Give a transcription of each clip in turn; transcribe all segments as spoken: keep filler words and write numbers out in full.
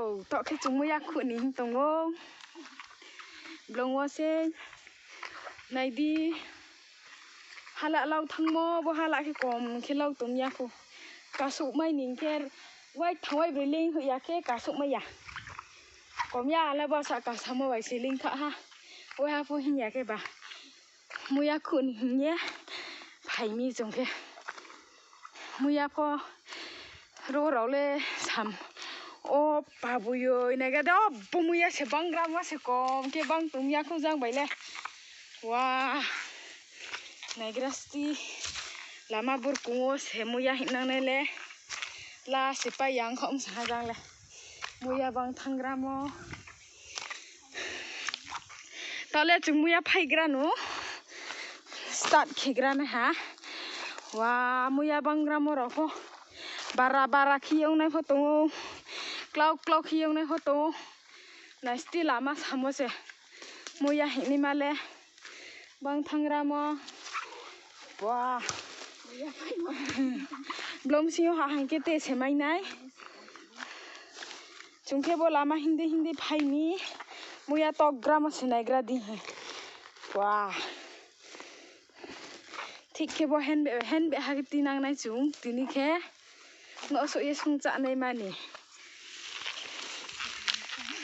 Toh khe chung muiya khuh ni hing tong ou. Blong wo se nai di. Hala lau thanngmo, bo hala khe kom khe lau tong ya khou. Kasouhmai ni khe, wai thang wai broi ling hoih ya khe kasouhmai ya. Kom ya le bo sa kasamo bai se ling kha ha. Waiha pho hing ya khe ba. Muiya khuh ni hing ye phai mi chung khe. Muiya pho ro rao le sam. O pabui yo, nai ga de, o bo muiya se bangramo se kom khe bang tong ya khou jang bai le. Wa, naigra sti, lama burkong wo se muiya hingnang nai le. La se pai yang khaoh msa ha jang le. Muiya bang thanng gramo. Taoh le chung muiya phaigra no start khegra nai ha. Wa, muiya bangramo rao pho bara bara khe ye ongnai pho tong ou. Klau klau khe ye ongnai pho tong ou. Nai sti lama samo se. Muiya hingnaima le bang thanng gramo. Wa. Blong sing yo ha hing khe te se mai nai. Chung khe bo lama hingdei hingdei phai mi. Muiya tokgramo se naigra di hi. Wa. Thik khe bo handbag, handbag ha khe tinang nai chung. Tini khe no souh ye sung chá naima ni.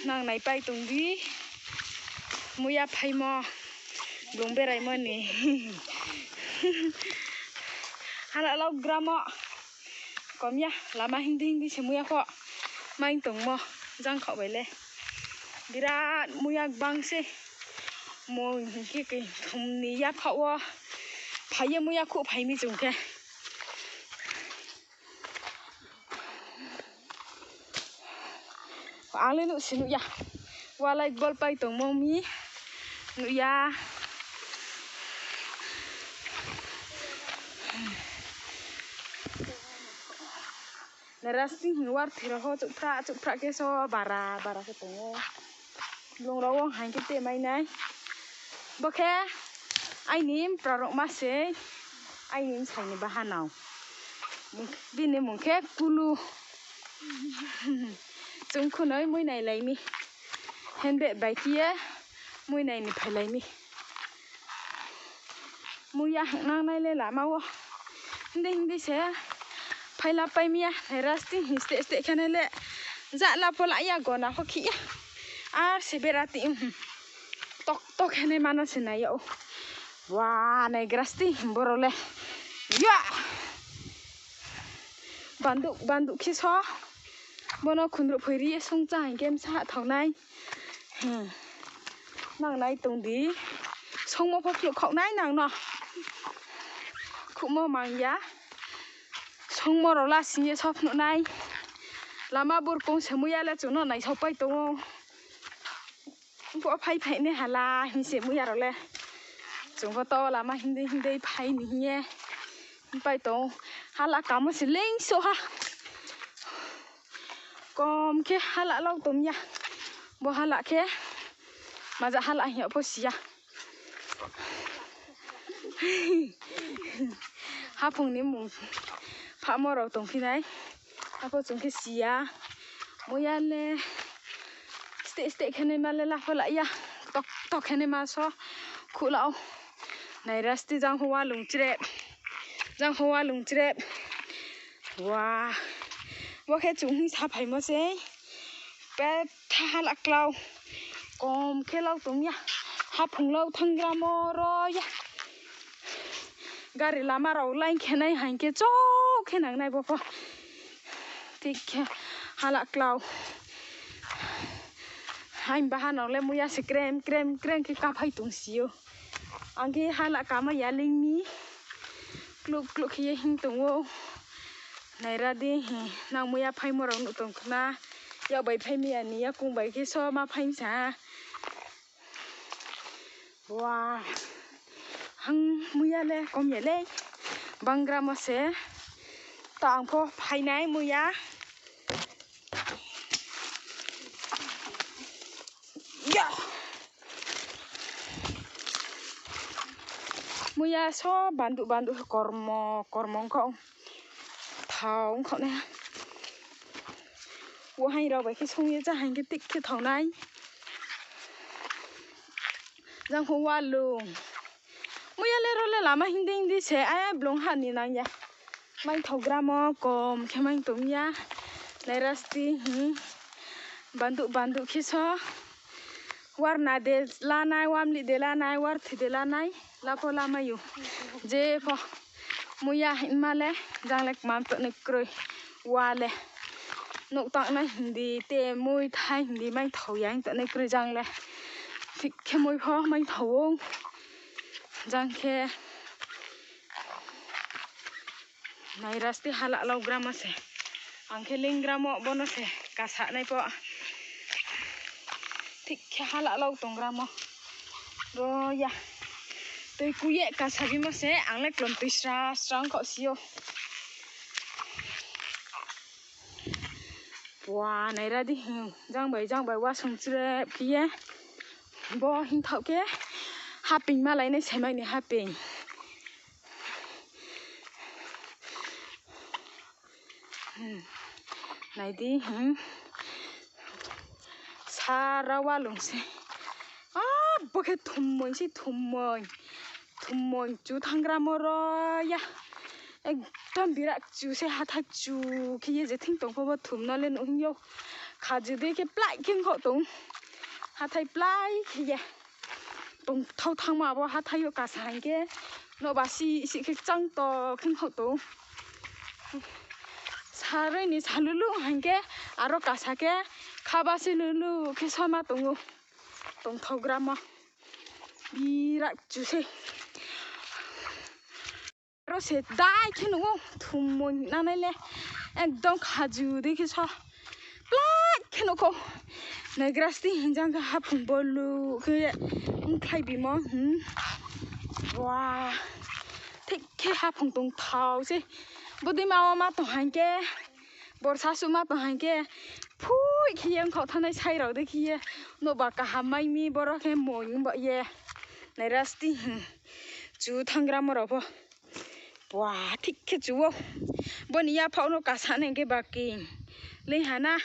Nang naipai tong di. Muiya phaimo. Blong beraimo ni. Hala lau gramo. Kom ya, lama hingdei hingdei se muiya pho. Mai tongmo, jang khaoh bai le. Birat muiya gbang se. Mo hing khe khe thum ni yaphaoh wo. Phai ye muiya khuh phai mi chung khe. Ang le nuh si nuh ya. Walai bol pai tongmo mi. Nuh ya. Nairasting hing warthoi rao pho chouhphrah chouhphrah khe so bara bara khe tong ou. Blong rao wo hing khe te mai nai. Bo khe aini mpra rao ma se, aini bsai ni bahanao. Bini mung khe Kulu. Chung khunoi mui nailai mi. Handbag bai khe ye mui nai ni phailai mi. Muiya hingnang nai le lama wo. Hingdei hingdei se phaila pai mi ya, nairasting hing steh steh khe nai le. Jala pho la ya, gona pho khi ya. Ar se bera ti, tok tok khe nai mano se nai ya ou. Wa, naigrasting boro le. Ya! Banduh, banduh khe so. Bono khundruh phoi ri ye sung chá hing khe bsa ha thao nai. Nang nai tong di. Songmo pho phnuh khaoh nai nang no. Khuhmo mang ya. Songmo rao la sing ye so phnuh nai. Lama burkong se muiya le chung no naisao pai tong ou. Bo phai phai nai hala hing se muiya rao le. Chung pho to lama hingdei hingdei phai ni hing ye. Pai tong ou. Hala kamo se leing souh ha. Kom khe hala lau tong ya. Bo hala khe maja hala hing yag pho si ya. Haphung ni mung phamo rao tongphi nai. Apho chung khe si ya. Muiya le steh steh khe naima le la pho la ya. Tok tok khe naima so khuh la ou. Nairasting jang pho walung chrep. Jang pho walung chrep. Wa. Bo khe chung hing saphaimo se. Petha hala klau. Kom khe lau tong ya. Haphung lau thanng gramo ro ya. Gari lama rao line khe nai hing khe chouh khe nang nai bo pho. Thik khe hala klau. Aini bahanao le muiya se krem krem krem khe kaphai tong si ou. Ang khe hala kama ya leing mi. Kluh kluh khe ye hing tong ou. Naira di, nang muiya phaimo rao nuh tong khna. Yak bai phai mi ya ni yakung bai khe so ma phai sa. Wa, ang muiya le kom ya le. Bangramo se. Ta ang pho phai nai muiya. Ya. Muiya so banduh banduh kormo kormo ongkhaoh. Thao ongkhaoh nai. Bo haing rao bai khe song ye chá haing khe thik khe thao nai. Jang pho walung. Muiya le ro le lama hing di hing di se, ai blung ha ni nang ya. Maingthao gramo kom khe maing tong ya. Nairasti, hmm. Banduh banduh khe so. Warna de lanai, wamlih de lanai, warthoi de lanai, la pho lamai ou. Je pho muiya hingma le, jang le kmam tongnai kroi. Wa le. Nouh tangnai hing di, te mui thai hing di, maingthao ya hing tongnai kroi jang le. Thik khe mui pho maingthao ou. Jang khe Nairasti hala lau gramo se. Ang khe ling gramo bono se kasa nai pho. Thik khe hala lau tong gramo. Ro ya. Tui kui ye kasa bimo se ang le klom tui sra sra ongkhaoh si ou. Wa, naira di, hmm, jang bai jang bai wasung chrep khe ye. Bo hingthaoh khe haping malai nai semai ni haping. Hmm. Nai di, hmm. Sara walung se. Ah, bo khe thummoi se thummoi. Thummoi chu thanng gramo ro ya. Ekdom birat chu se hathái chu khe ye je thing tong pho bo thum no le nuh hing yo. Khaju dei khe plái khe ongkhaoh tong. Hathái plái khe ye. Tongthao thanngmo abo hathái yo kasa hing khe. Nouhba sih sih khe kchang to khe ongkhaoh tong. Saroi ni salulu hing khe aro kasa khe khaba se lulu khe soma tong ou. Tongthao gramo. Birat chu se. Aro se dai khe nuh ou, thummoi nangnai le. Ekdom khaju dei khe so. Plái khe nuh kho. Nairasti hing jang khe haphung bolu khe ongkhlai bimo, hmm. Wa. Thik khe haphung tongthao se. Bodei ma wo ma tong hing khe. Borsa suh ma tong hing khe. Phui khe ye ongkhaoh thanngnai sai rao dei khe ye. Nouhba kaham mai mi boro khe moi ongba ye. Nairasti hing. Chu thanng gramo rao pho. Wa, thik khe chu ou. Bo ni yaphaoh no kasa nai hing khe baki. Leing ha na.